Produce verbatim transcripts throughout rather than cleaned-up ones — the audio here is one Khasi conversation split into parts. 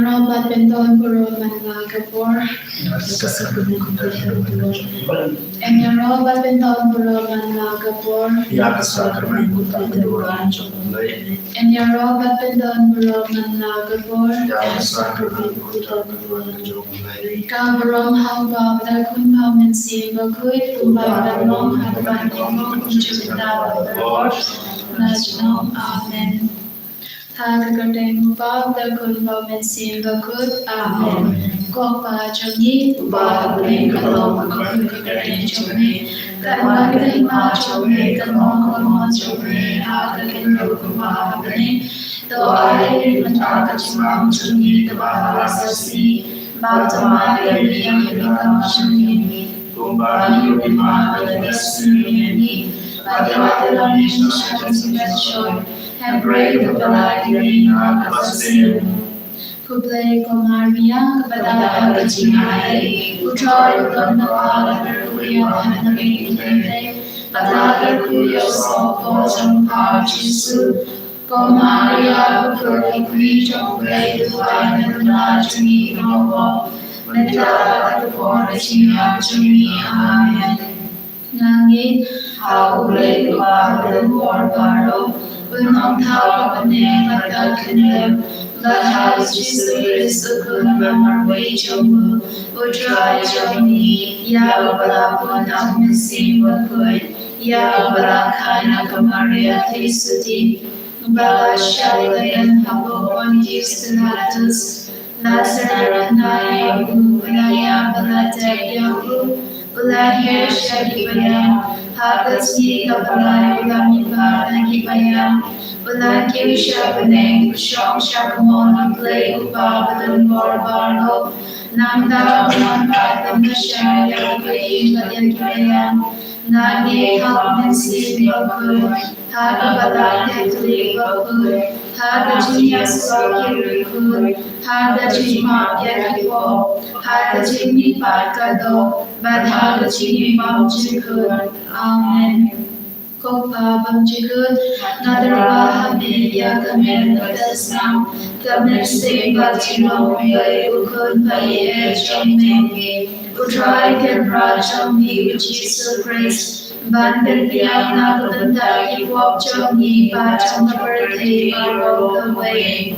Ïaroh bad pynton burom man la ka por. Em ïaroh bad pynton burom man la ka por. Em ïaroh bad pynton burom man la ka por. Ka burom ha U Kpa bad ha U Khun bad ha U Mynsiem Bakhuid, kumba ka long ha kaba nyngkong, kumjuh mynta bad baroh. Amen. Ha ka kyrteng U Kpa bad U Khun bad U Mynsiem Bakhuid. Amen. Ko Kpa jong ngi uba ha bneng, ka long bakhuid ka kyrteng jong me. Kan wan ka hima jong me, kan long ka mon jong me ha ka khyndew kumba ha bneng. To ai ïa ngi mynta ka jingmam jong ngi kaba ha ka sngi, bad to map ïa ngi ïa ki kam jong ngi, kumba ngi ruh ngi map ïa kiba sngewsih ïa ngi. Bad ïa wat ïaleh ïa ngi sha ka jingpynshoi, hynrei khublei ïa ngi na kaba sniew. Khublei ko Maria, kaba dap da ka jingaiei, U Trai u don bad phi, ha ka ïing ki kynthei, bad ha ka kyrkhu ïa u soh u por jong pha Jisu. Ko Maria, u kpa bakhuid jong U Blei, to duwai na ka bynta jong ngi kiba pop, mynta bad ha ka por ka jingïap jong ngi. Amen. Nga ngeit ha U Blei Kpa badonbor baroh, U Nongthaw ka bneng bad ka khyndew, bad ha U Jisu Khrist U Khun ba marwei jong U, U Trai jong ngi, ïa uba la pun da U Mynsiem Bakhuid, ïa uba la kha na ka Maria Theisotti, ba la shah ïa ka hapoh Pontius Pilatus, la sah na ïa u, u la ïap bad la tep ïa u, u la hiar sha ki baïap, ha ka sngi kaba lai u la mihpat na ki baïap, u la kiew sha bneng, u shong sha ka mon U Blei U Kpa badonbor baroh. Nangta un wan pat ban pynshai ïa u ïing bad ïa ki baïap. Nga ngeit ha U Mynsiem Bakhuid, ha ka Balang Katholik bakhuid, ha ka jingïasyllok ki riewkhuid, ha ka jingmap ïa ki pop, ha ka jingmihpat ka doh, bad ha ka jingim bymjukut. Amen. Ko Kpa bymjukut, nga tyrwa ha me ïa ka met bad ka snam, ka mynsiem bad jinglong U Blei U Khun ba ïeit jong me, U Trai Kynrad jong ngi U Jisu Khrist, ban pynbiang na ka bynta ki pop jong ngi bad jong ka pyrthei baroh kawei.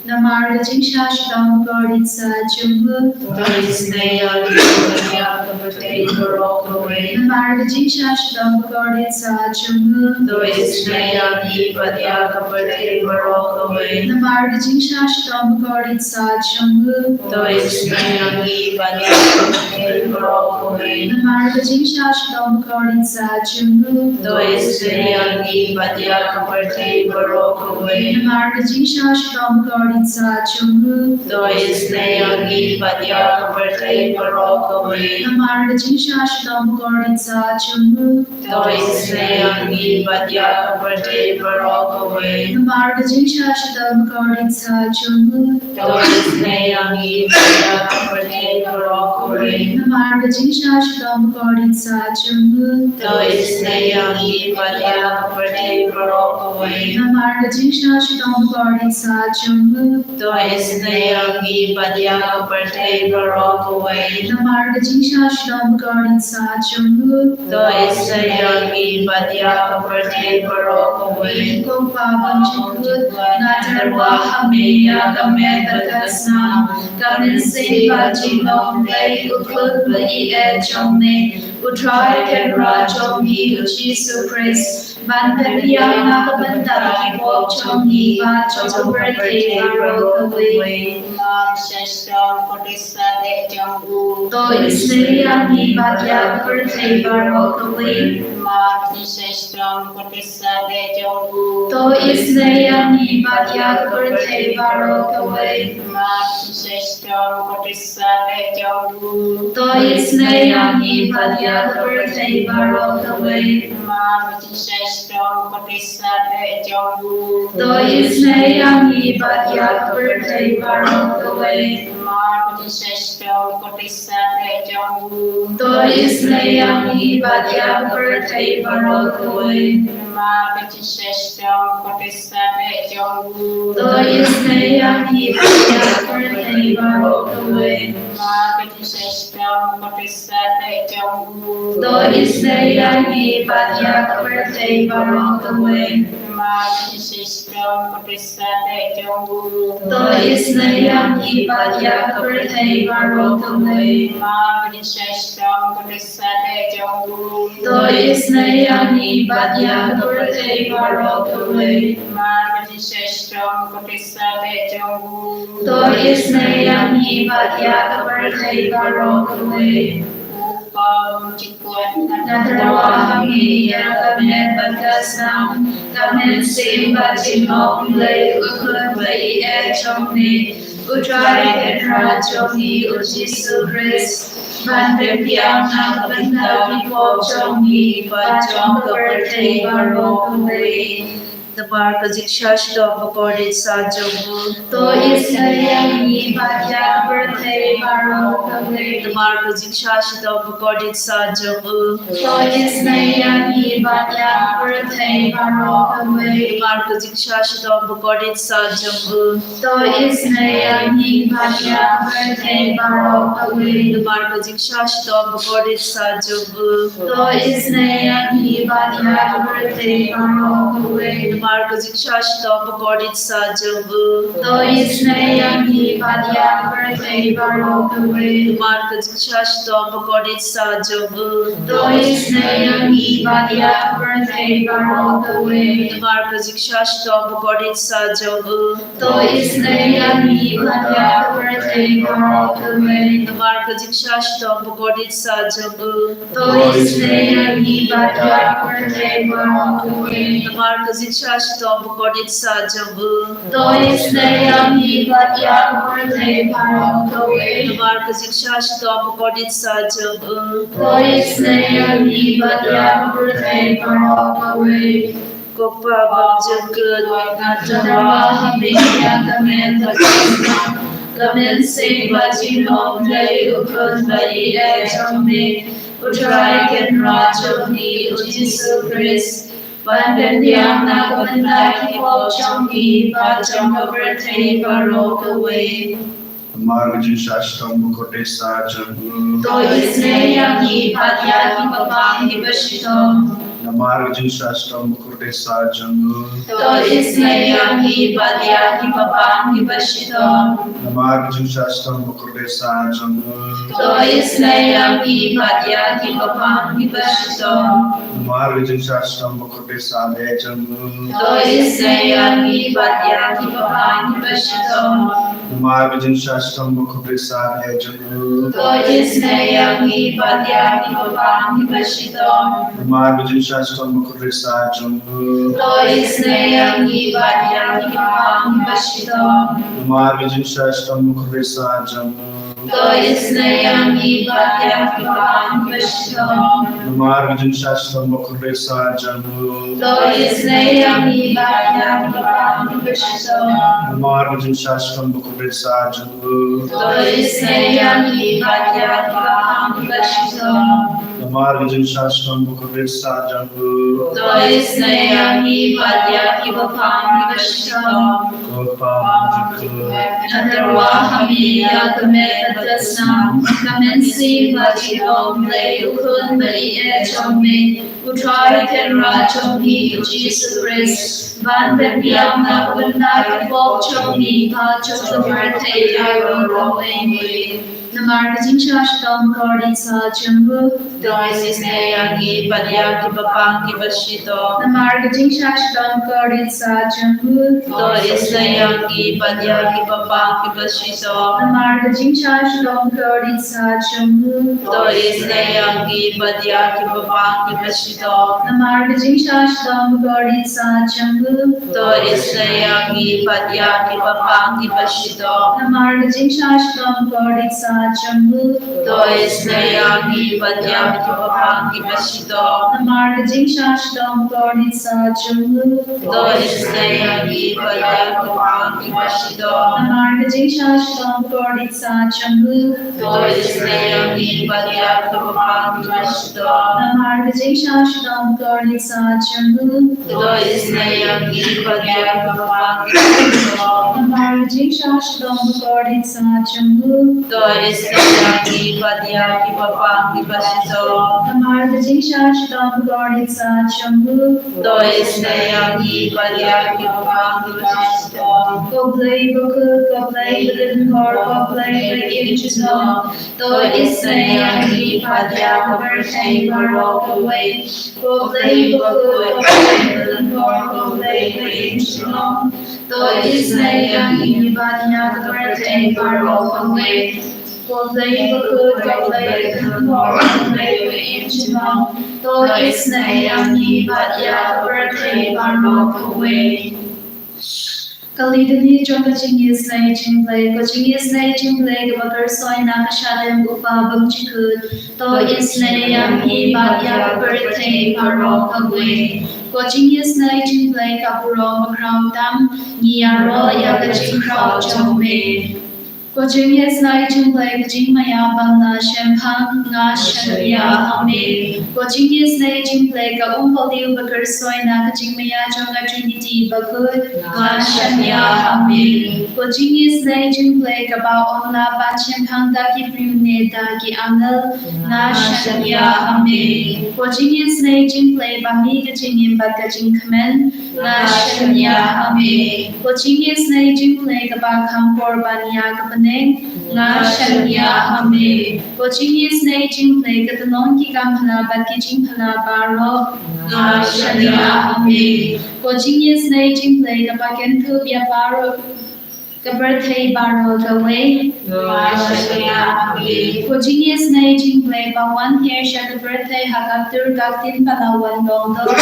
Namar ka jingshah shitom bakordit satia jong u, to isynei ïa ngi bad ïa ka pyrthei baroh kawei. Namar ka jingshah shitom bakordit satia jong u, to isynei ïa ngi bad ïa ka pyrthei baroh kawei. Namar ka jingshah shitom bakordit satia jong u, to isynei ïa ngi bad ïa ka pyrthei baroh kawei. Namar ka jingshah shitom bakordit satia jong u, to isynei ïa ngi bad ïa ka pyrthei baroh kawei. Namar ka jingshah shitom bakordit satia jong u, to isynei ïa ngi bad ïa ka pyrthei baroh kawei. Namar ka jingshah shitom bakordit satia jong u, to isynei ïa ngi bad ïa ka pyrthei baroh kawei. Namar ka jingshah shitom bakordit satia jong u, to isynei ïa ngi bad ïa ka pyrthei baroh kawei. Namar ka jingshah shitom bakordit satia jong u, to isynei ïa ngi bad ïa ka pyrthei baroh kawei. Namar ka jingshah shitom bakordit satia jong u, to isynei ïa ngi bad ïa ka pyrthei baroh kawei. Namar ka jingshah shitom bakordit satia jong u, to isynei ïa ngi bad ïa ka pyrthei baroh kawei. Ko Kpa bymjukut, nga tyrwa ha me ïa ka met bad ka snam, ka mynsiem bad jinglong U Blei U Khun ba ïeit jong me, U Trai Kynrad jong ngi U Jisu Khrist, ban pynbiang na ka bynta ki pop jong ngi bad jong ka pyrthei baroh kawei. Namar ka jingshah shitom bakordit satia jong u, to isynei ïa ngi bad ïa ka pyrthei baroh kawei. Namar ka jingshah shitom bakordit satia jong u, to isynei ïa ngi bad ïa ka pyrthei baroh kawei. Namar ka jingshah shitom bakordit satia jong u, to isynei ïa ngi bad ïa ka pyrthei baroh kawei. Namar ka jingshah shitom bakordit satia jong u, to isynei ïa ngi bad ïa ka pyrthei baroh kawei. Namar ka Shitom ka jingshah shitom ka jingsahteh jong u. To isynei ïa ngi bad ïa ka pyrthei baroh kawei. Namar ka jingshah shitom ka jingsahteh jong u. To isynei ïa ngi bad ïa ka pyrthei baroh kawei. Namar ka jingshah shitom ka jingsahteh jong u. To isynei ïa ngi bad ïa ka pyrthei baroh kawei. Namar ka jingshah shitom ka jingsahteh jong u. To isynei ïa ngi bad ïa ka pyrthei baroh kawei. Namar ka jingshah shitom ka jingsahteh jong u. To isynei ïa ngi bad ïa ka pyrthei baroh kawei. Namar ka jingshah shitom ka jingsahteh jong u. To isynei ïa ngi bad ïa ka pyrthei baroh kawei. Ko Pa, na tyrwa ha me ïa ka met bad ka snam, ka mynsiem bad jinglong Blei u Khun ba ïeit jong me, U Trai Kynrad jong ngi U Jisu Khrist, ban pynbiang na ka bynta ki pop jong ngi bad jong ka pyrthei baroh kawei. Namar ka jingshah shitom ba kordit sah jong u. To isynei ïa ngi bad ïa ka pyrthei baroh kawei. Namar ka jingshah shitom ba kordit sah jong u. To isynei ïa ngi bad ïa ka pyrthei baroh kawei. Namar ka jingshah shitom ba kordit sah jong u. To isynei ïa ngi bad ïa ka pyrthei baroh kawei. Namar ka jingshah shitom ba kordit sah jong u. To isynei ïa ngi bad ïa ka pyrthei baroh kawei. Namar ka jingshah shitom ba kordit sah jong u. To isynei ïa ngi bad ïa ka pyrthei baroh kawei. Namar ka jingshah shitom ba kordit sah jong u. To isynei ïa ngi bad ïa ka pyrthei baroh kawei. Namar ka jingshah shitom ba kordit sah jong u. To isynei ïa ngi bad ïa ka pyrthei baroh kawei. Namar ka jingshah shitom ba kordit sah jong u. To isynei ïa ngi bad ïa ka pyrthei baroh kawei. Namar ka jingshah shitom ba kordit sah jong u. To isynei ïa ngi bad ïa ka pyrthei baroh kawei. Namar ka jingshah shitom ba kordit sah jong u. To isynei ïa ngi bad ïa ka pyrthei baroh kawei. Ko Pa bymjukut, na tyrwa ha me ïa ka met bad ka snam, ka mynsiem bad jinglong Blei u Khun ba ïeit jong me, U Trai Kynrad jong ngi U Jisu Khrist, ban pynbiang na ka bynta ki pop jong ngi bad jong ka pyrthei baroh kawei. Namar ka jingshah shitom ba kordit sah jong u. To isynei ïa ngi bad ïa ki paidbah kiba shitom. Namar ka jingshah shitom ba kordit sah jong u. To isynei ïa ngi bad ïa ki paidbah kiba shitom. Namar ka jingshah shitom ba kordit sah jong u. To isynei ïa ngi bad ïa ki paidbah kiba shitom. Namar ka jingshah shitom ba kordit sah jong u. To isynei ïa ngi bad ïa ki paidbah kiba shitom. Namar ka jingshah shitom ba kordit sah jong u. To isynei ïa ngi bad ïa ki paidbah kiba shitom. Namar ka jingshah shitom ba kordit sah jong u. To isynei ïa ngi bad ïa ki paidbah kiba shitom. Namar ka jingshah shitom ba kordit sah jong u. To isynei ïa ngi bad ïa ki paidbah kiba shitom. Namar ka jingshah shitom ba kordit sah jong u. To isynei ïa ngi bad ïa ki paidbah kiba shitom. Namar ka jingshah shitom ba kordit sah jong u. To isynei ïa ngi bad ïa ki paidbah kiba shitom. Namar ka jingshah shitom ba kordit sah jong u. To isynei ïa ngi bad ïa ki paidbah kiba shitom. Ko Pa bymjukut, na tyrwa ha me ïa ka met bad ka snam, ka mynsiem bad jinglong Blei u Khun ba ïeit jong me, U Trai Kynrad jong ngi U Jisu Khrist, ban pynbiang na ka bynta ki pop jong ngi bad jong ka pyrthei baroh kawei. Namar ka jingshah shitom ba kordit sah jong u. To isynei ïa ngi bad ïa ki paidbah kiba shitom. Namar ka jingshah shitom ba kordit sah jong u. To isynei ïa ngi bad ïa ki paidbah kiba shitom. Namar ka jingshah shitom ba kordit sah jong u. To isynei ïa ngi bad ïa ki paidbah kiba shitom. Namar ka jingshah shitom ba kordit sah jong u. To isynei ïa ngi bad ïa ki paidbah kiba shitom. Namar ka jingshah shitom ba kordit sah jong u. To isynei ïa ngi bad ïa ki paidbah kiba shitom. Namar ka jingshah shitom ba kordit sah jong u. To isynei ïa ngi bad ïa ki Namar ka jingshah shitom bakordit sah jong u. To isynei ïa ngi bad ïa kiba pang kiba shitom. Namar ka jingshah shitom bakordit sah jong u. To isynei ïa ngi bad ïa kiba pang kiba shitom. Namar ka jingshah shitom bakordit sah jong u. To isynei ïa ngi bad ïa kiba pang kiba shitom. Namar ka jingshah shitom bakordit sah jong u. To isynei ïa ngi bad ïa kiba pang kiba shitom. Ko Blei bakhuid, ko Blei badonbor, ko Blei baïeit junom. To isynei ïa ngi bad ïa ka pyrthei baroh kawei. Ko Blei bakhuid, ko Blei badonbor, ko Blei baïeit junom. To isynei ïa ngi bad ïa ka pyrthei baroh kawei. Ko Blei bakhuid, ko Blei badonbor, ko Blei baïeit junom. To isynei ïa ngi bad ïa ka pyrthei baroh kawei. Ka litany jong ka jingisynei jong U Blei. Ko jingisynei jong U Blei kaba kyrsoi na ka shadem u Kpa bymjukut. To isynei ïa ngi bad ïa ka pyrthei baroh kawei. Ko jingisynei jong U Blei ka burom bakhraw tam, ngi ïaroh ïa ka jingkhraw jong me. Ko jingisynei jong U Blei ka jingmaïa bym lah shemphang, nga shaniah ha me. Ko jingisynei jong U Blei ka um baliw ba kyrsoi na ka jingmaïa jong ka Trinity bakhuid, nga shaniah ha me. Ko jingisynei jong U Blei kaba ym lah ban shemphang da ki briew ne da ki angel, nga shaniah ha me. Ko jingisynei jong U Blei ba mih ka jingim bad ka jingkmen, nga shaniah ha me. Ko jingisynei jong U Blei kaba kham por ban ïa ka bneng, nga shaniah ha me. Ko jingisynei jong U Blei ka tyllong ki kam phylla bad ki jingphylla baroh, nga shaniah ha me. Ko jingisynei jong U Blei kaba kynthup ïa baroh ka pyrthei baroh kawei, nga shaniah ha me. Ko jingisynei jong U Blei ba wan hiar sha ka pyrthei ha ka tur ka ktien palat wan long doh,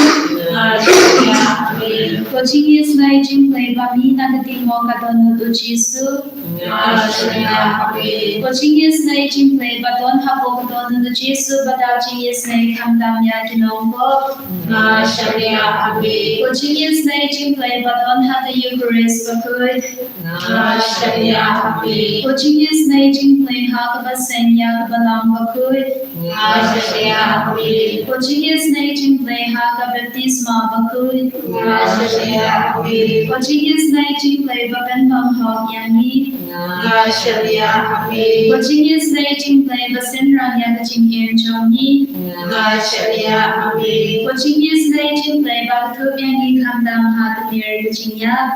nga shaniah ha me. Ko jingisynei jong U Blei ba mih na ka diengmok ka dohnud u Jisu, nga shaniah ha me. Ko jingisynei jong U Blei ba don hapoh ka dohnud u Jisu ba da jingisynei khamtam ïa ki nongpop, nga shaniah ha me. Ko jingisynei jong U Blei ba don ha ka Eukharist bakhuid, nga shaniah ha me. Ko jingisynei jong U Blei ha kaba seng ïa ka Balang bakhuid, nga shaniah ha me. Ko jingisynei jong U Blei ha ka baptisma bakhuid, nga shaniah ha me. Ko jingisynei jong U Blei ba pynbam hok ïa ngi, nga shaniah ha me. Ko jingisynei jong U Blei ba synran ïa ka jingim jong ngi, nga shaniah ha me. Ko jingisynei jong U Blei ba kynthup ïa ngi khamtam ha ka mier ka jingïap,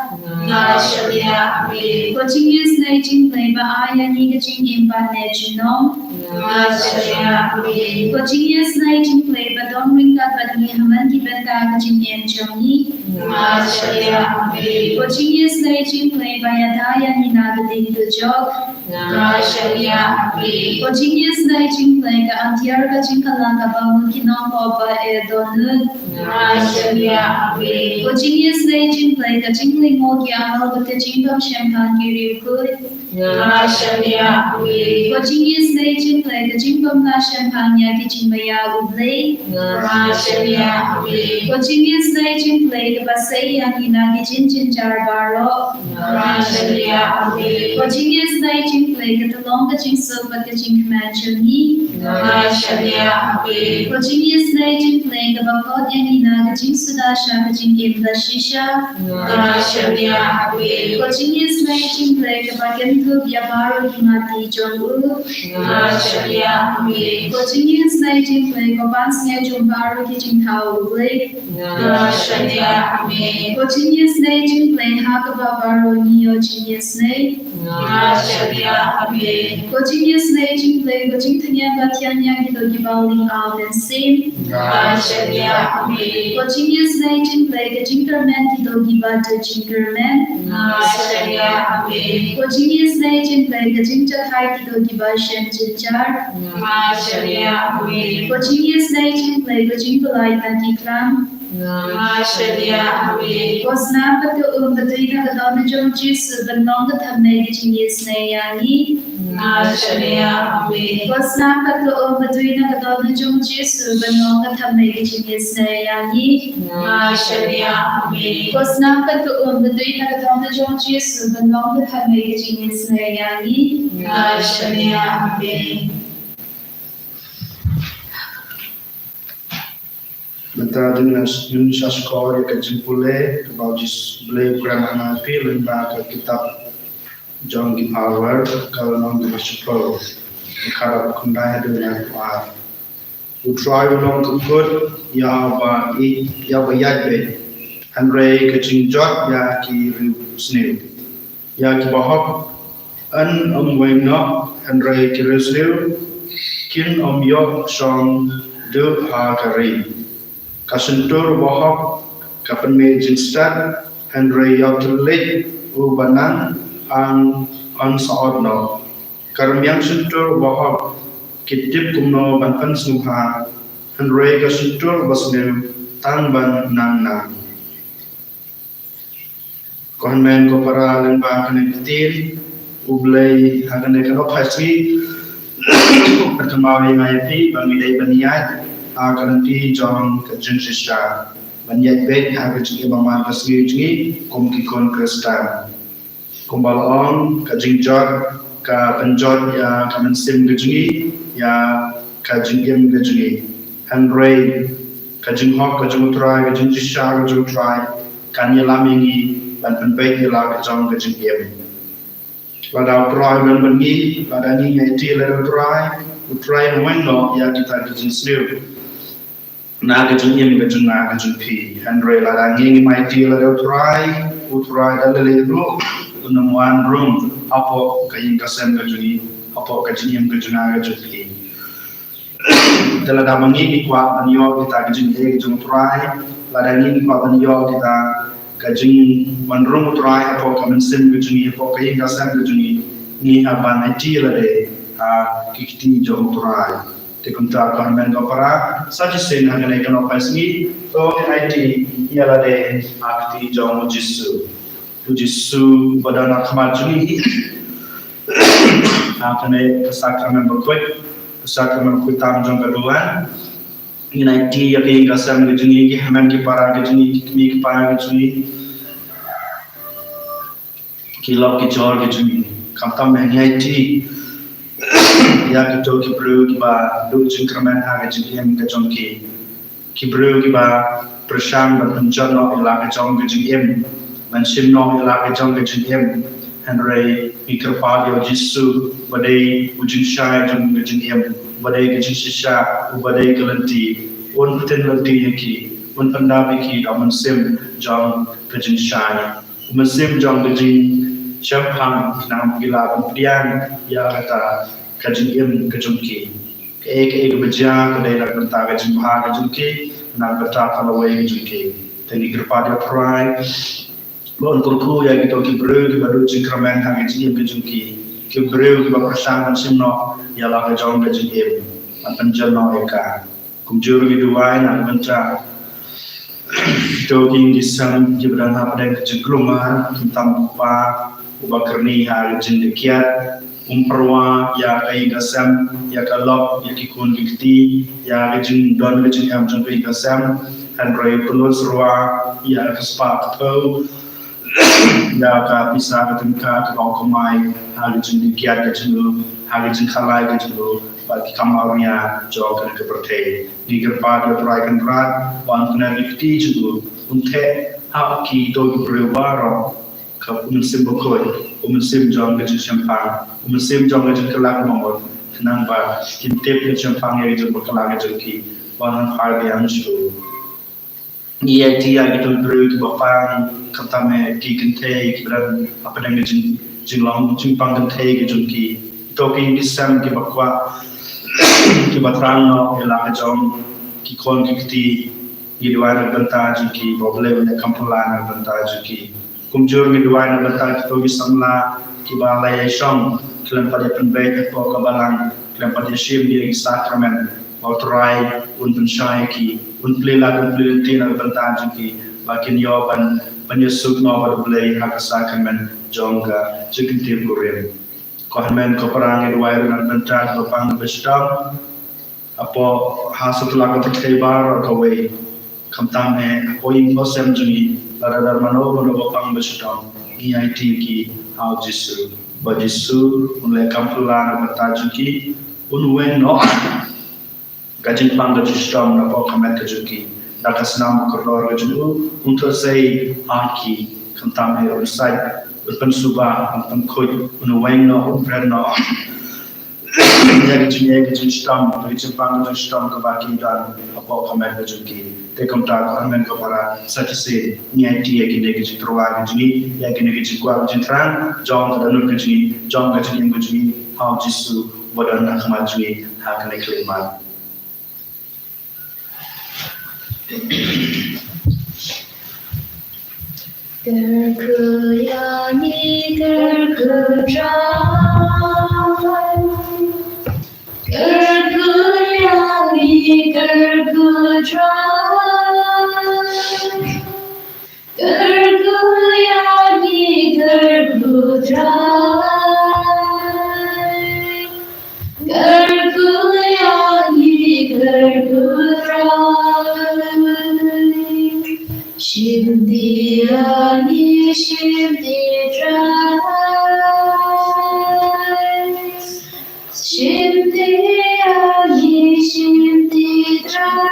nga shaniah ha me. Ko jingisynei jong U Blei ba ai ïa ngi ka jingim bad ne junom, nga shaniah ha me. Ko jingisynei jong U Blei ba don ryngkat bad ngi ha man ki bynta ka jingim jong ngi, nga shaniah ha me. Ko jingisynei jong U Blei ba ïada ïa ngi na ka ding dujok, nga shaniah ha me. Ko jingisynei jong U Blei ka atiar ka jingkylla kaba mut ki nongpop ba eh dohnud, nga shaniah ha me. Ko jingisynei jong U Blei ka jinglyngngoh ki angel bad ka jingbym shemphang ki riewkhuid, nga shaniah ha me. Ko jingisynei jong U Blei ka jingbym lah shemphang ïa ki jingmaïa U Blei, nga shaniah ha me. Ko jingisynei jong U Blei kaba sei ïa ngi na ki jingjynjar baroh, nga shaniah ha me. Ko jingisynei jong U Blei ka tyllong ka jingsuk bad ka jingkmen jong ngi, nga shaniah ha me. Ko jingisynei jong U Blei kaba khot ïa ngi na ka jingsuda sha ka jingim ba shisha, nga shaniah ha me. Ko jingisynei jong U Blei kaba kynthup ïa baroh ki matti jong u, nga shaniah ha me. Ko jingisynei jong U Blei ko pansngiat jong baroh ki jingthaw U Blei, nga shaniah ha me. Ko jingisynei jong U Blei ha kaba baroh ngi ïoh jingisynei, nga shaniah ha me. Ko jingisynei jong U Blei ko jingthyngiar ba thiang ïa kito kiba u lyngngoh mynsiem, nga shaniah ha me. Ko jingisynei jong U Blei ka jingkyrmen kito kiba duh jingkyrmen, nga shaniah ha me. Ko jingisynei jong U Blei ka jingjahthait kito kiba shem jynjar, nga shaniah ha me. Ko jingisynei jong U Blei ka jingpyllait na ki klam, Nga shaniah ha me. Ko snam bad ko um ba dei na ka dohnud jong u Jisu ban long ka thymmei ka jingïasnei ïa ngi. Nga shaniah ha me. Ko snam bad ko um ba dei na ka dohnud jong u Jisu ban long ka thymmei ka jingïasnei ïa ngi. Nga shaniah ha me. Ko snam bad ko um ba dei na ka dohnud jong u Jisu ban long ka thymmei ka jingïasnei ïa ngi. Nga shaniah ha me. Mynta ngin sa shkor ïa ka jingpule kaba u Jisu, Blei u kren ha nga ïa phi lyngba ka kitab jong ki Proverb, ka lynnong kaba shiphew, ka dkhot khyndai haduh khyndai. U Trai u long ka kut ïa uba ïeit, ïa uba ïaid beit, hynrei ka jingjot ïa ki riewsniew. Ïa kiba hok yn ym weng noh, hynrei ki riewsniew kin ym ïoh shong duh ha ka ri. Ka shyntur uba hok ka pynmih jingstet, hynrei ïa u thylliej uba nang ang yn sa ot noh. Ka rmiang shyntur uba hok ki tip kumno ban pynsngewbha, hynrei ka shyntur uba sniew tang ban nang nang. Ko hynmen ko para, lyngba kane ka ktien U Blei ha kane ka nohphai sngi u pynkynmaw ïa nga ïa phi ba ngi dei ban ïaid ha ka lynti jong ka jingshisha, ban ïaid beit ha ka jingim ba man ka sngi jong ngi kum ki khun Khristan. Kumba la ong, ka jingjot ka pynjot ïa ka mynsiem ka jong ngi, ïa ka jingim ka jong ngi. Hynrei ka jinghok ka jong U Trai, ka jingshisha ka jong U Trai kan ïalam ïa ngi ban pynbeit ïa la ka jong ka jingim. Lada U Trai u don bad ngi, lada ngi aiti ïa U Trai, U Trai un weng noh ïa kita ki jingsniew na ka jingim ka jong nga ka jong phi. Hynrei lada ngi ngim aiti ïa U Trai, U Trai da lei lei ruh un ym wan rung hapoh ka ïing ka sem ka jong ngi, hapoh ka jingim ka jong nga ka jong phi. Te lada ma ngi ngi kwah ban ïoh kita ka jingeh ka jong U Trai, lada ngi ngi kwah ban ïoh kita ka jingwan rung U Trai hapoh ka mynsiem ka jong ngi, hapoh ka ïing ka sem ka jong ngi, ngi hap ban aiti lade ha ki kti jong U Trai. Te kumta ko hynmen ko para, sa shisien ha kane ka nohphai sngi, to ngin aiti ïa lade ha kti jong U Jisu. U Jisu ba don ha khmat jong ngi. Ha kane ka sakramen bakhuid, ka sakramen bakhuid tam jong ka duwan. Ngin aiti ïa ka ïing ka sem ka jong ngi, ki hynmen ki para ka jong ngi, ki kmie ki kpa ka jong ngi, ki lok ki jor ki jong ngi. Khamtam ba ngin aiti ïa kito ki briew kiba duh jingkyrmen ha ka jingim ka jong ki. Ki briew kiba pyrshang ban pynjot noh ïa la ka jong ka jingim, ban shim noh ïa la ka jong ka jingim. Hynrei ngi kyrpad ïa U Jisu ba dei u jingshai jong ka jingim, ba dei ka jingshisha, ba dei ka lynti. Un pynlynti ïa ki, un pyndap ïa ki da u mynsiem jong ka jingshai. U mynsiem jong ka jingshemphang, khnang ba ki lah ban pdiang ïa kata ka jingim ka jong ki. Kaei kaei kaba jia ka dei na ka bynta ka jingbha ka jong ki, na ka bynta ka lawei ka jong ki. Te ngi kyrpad ïa U Trai ba un kyrkhu ïa kito ki briew kiba duh jingkyrmen ha ka jingim ka jong ki, ki briew kiba pyrshang ban shim noh ïa la ka jong ka jingim, ban pynjot noh ïa ka. Kumjuh ruh ngi duwai na ka bynta kito ki ïing ki sem kiba don hapdeng ka jingkulmar, khamtam u kpa uba kyrni ha ka jingdih kiad, um pyrwa ïa ka ïing ka sem, ïa ka lok, ïa ki khun ki kti, ïa ka jingdon ka jingem jong ka ïing ka sem. Hynrei pynlut syrwa ïa ka spah ka thew, ïa ka pisa ka tyngka kaba u kamai ha ka jingdih kiad ka jong u, ha ka jingkhalai ka jong u, bad ki kam awria jong kane ka pyrthei. Ngi kyrpad ïa U Trai Kynrad ba un kner ïa ki kti jong u, un theh ha kito ki briew baroh ka mynsiem bakhuid, u mynsiem jong ka jingshemphang, u mynsiem jong ka jingkylla ka mut, khnang ba kin tip ïa ka jingshemphang ïa ka jingbakla ka jong ki, ba un phai biang shuh. Ngi aiti ïa kito ki briew kiba pang, khamtam eh ki kynthei kiba don hapdeng ka jing, jinglong jingpang kynthei ka jong ki. Kito ki ïing ki sem kiba kwah, kiba thrang noh ïa la ka jong ki khun ki kti. Ngi duwai na ka bynta jong ki, ba U Blei un ïa kham phylla na ka bynta jong ki. Kumjuh ngi duwai na ka bynta kito ki samla kiba la ïashong, khlem pat ïa pynbeit hapoh ka balang, khlem pat ïa shim ïa ki sakramen. Ba U Trai un pynshai ïa ki, un plie lad, un plie lynti na ka bynta jong ki, ba kin ïoh ban, ban ïasuk noh bad U Blei ha ka sahkmen jong ka jingkyntiew kurim. Ko hynmen ko para, ngi duwai ruh na ka bynta ka pang kaba shitom hapoh, ha satlak ka pyrthei baroh kawei. Khamtam eh hapoh ïing hapoh sem jong ngi, lada don mano mano ba pang ba shitom, ngi aiti ïa ki ha U Jisu. Ba U Jisu un leh kam phylla na ka bynta jong ki, un weng noh ka jingpang ka jingshitom napoh ka met ka jong ki. Da ka snam kordor ka jong u, un thohsei ha ki. Khamtam eh un sait, un pynsuba, un pynkhuid, un weng noh, un pren noh ïa ka jingeh, ka jingshitom, ka jingpang ka jingshitom kaba ki don hapoh ka met ka jong ki. Te kumta ko hynmen ko para, sa shisien ngi aiti ïa kine ki jingtyrwa ka jong ngi, ïa kine ki jingkwah ka jingthrang jong ka dohnud ka jong ngi, jong ka jingim ka jong ngi ha U Jisu ba don ha khmat jong ngi ha kane ka khyllipmat. Kyrkhu ïa ngi, kyrkhu Trai. Kyrkhu ïa ngi, kyrkhu Trai. Kyrkhu ïa ngi, kyrkhu Trai. Kyrkhu ïa ngi, kyrkhu Trai. Shim ti ïa ngi, shim ti Trai. Shim ti ïa ngi, shim ti Trai.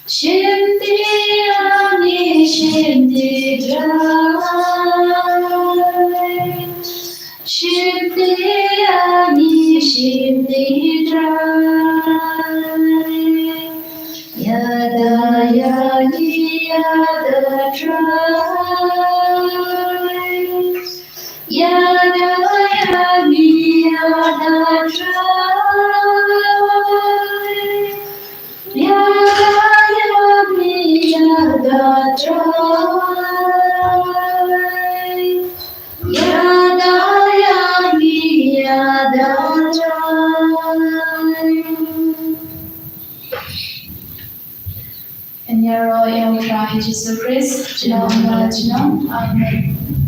Shim ti ïa ngi, shim ti Trai. Shim ti ïa ngi, shim ti Trai. Ïada ïa ngi, ïada Trai. Ïada ïa ngi, ïada Trai. Ïada ïa ngi, ïada Trai. Ïada ïa ngi, ïada Trai. Yn ïaroh ïa U Trai Jisu Khrist, junom la junom. Amen.